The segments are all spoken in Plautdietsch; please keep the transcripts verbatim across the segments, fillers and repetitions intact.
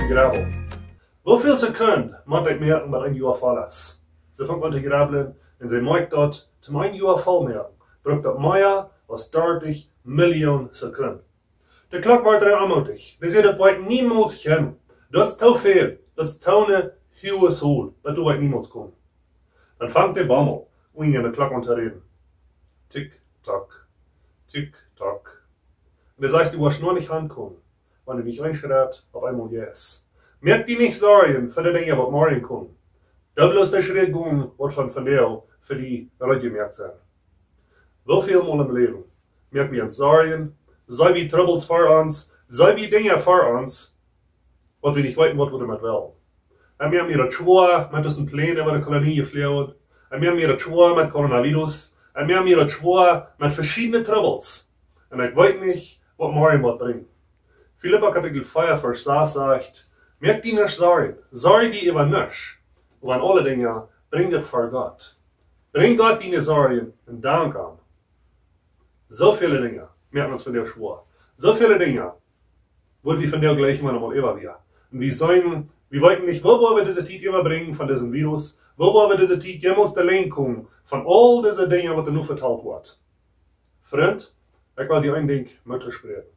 Jrebbel. Woo väl Sekunden mott ekj moaken, bat een Joa voll es? See fangt aun to jrebblen un see moakjt daut, om een Joa voll to moaken, brukt daut mea aus dartich Million Sekunden. De Klock woat rein onmootich. Dee sajcht, daut woa ekj niemols kjennen. Daut es too väl. Daut es too ne huage Zahl. Bat doa woa ekj niemols komen. Dan fangt de Bommel aun, de Klock aun to räden. Tick, tock. Tick, tock. Un dee sajcht, du woascht noch nich aunkomen, wan du nich een Schrett opp eemol jeist. Moak die nich Sorjen fa de Dinja, waut morjen komen. Du bloos dee Schrett gonen, waut von vondoag fa die reed jemoakt sent. Woo väl mol em Läwen moak wie ons Sorjen, see wie Trubbels ver ons, see wie Dinja ver ons, waut wie nich weeten, waut wie doamet wellen. Ekj moak mie daut schwoa met dise Pläne, waut de Kolonie jefloagen. Ekj moak mie daut schwoa met Coronavirus. Ekj moak mie daut schwoa met veschiedne Trubbels. Un ekj weet nich, waut morjen woat brinjen. Filippa Kapitel vea, Varsch sas sajcht: Moak die nuscht Sorjen. Sorj die äwa nuscht. Oba en aule Dinja brinj daut ver Gott. Brinj Gott diene Sorjen un dank am. Soo väle Dinja moaken ons vondoag schwoa. Soo väle Dinja woa wie vondoag jlikj mol emol äwa wia. Un wie sent, wie weeten nich, woo woa wie dise Tiet äwabrinjen von disen Virus, woo woa wie dise Tiet jemols to Enj komen von aul dise Dinja, waut doa nu vetalt woat. Frint, ekj well die een Dinkj Moot toospräakjen.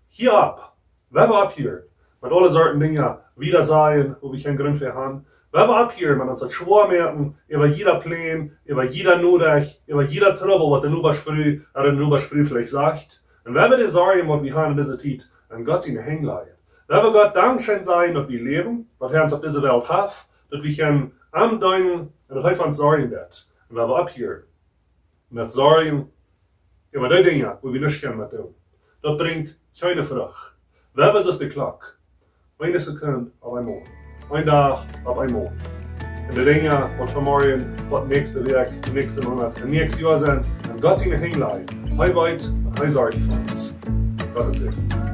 Hia opp, wie haben oppjehieet met aule Sorten Dinja, waut wie sajen, wua wie kjeenen Grunt fa haben. Wie haben oppjehieet met ons daut schwoa moaken äwa jieda Plaan, äwa jieda Norecht, äwa jieda Trubbel, waut de Nobaschfru, ooda de Nobaschfru veleicht sajcht. Un wie haben de Sorjen, waut wie haben en dise Tiet, aun Gott siene Henj lajen. Wie haben Gott dankscheen sajen, daut wie läwen, daut hee ons opp dise Welt haft, daut wie kjennen am deenen un daut hee fa ons sorjen woat. Un wie haben oppjehieet met Sorjen äwa dee Dinja, wua wie nuscht kjennen met doonen. Daut brinjt kjeene Frucht. Wie haben soo aus de Klock. Eene Sekunde opp eemol. Een Dach opp eemol. Un de Dinja, waut von morjen, waut näakjste Wäakj, de näakjste Moonat, de näakjste Joa sent, aun Gott siene Henj lajen. Hee weet un hee sorcht fa ons. Gott sie Säajen.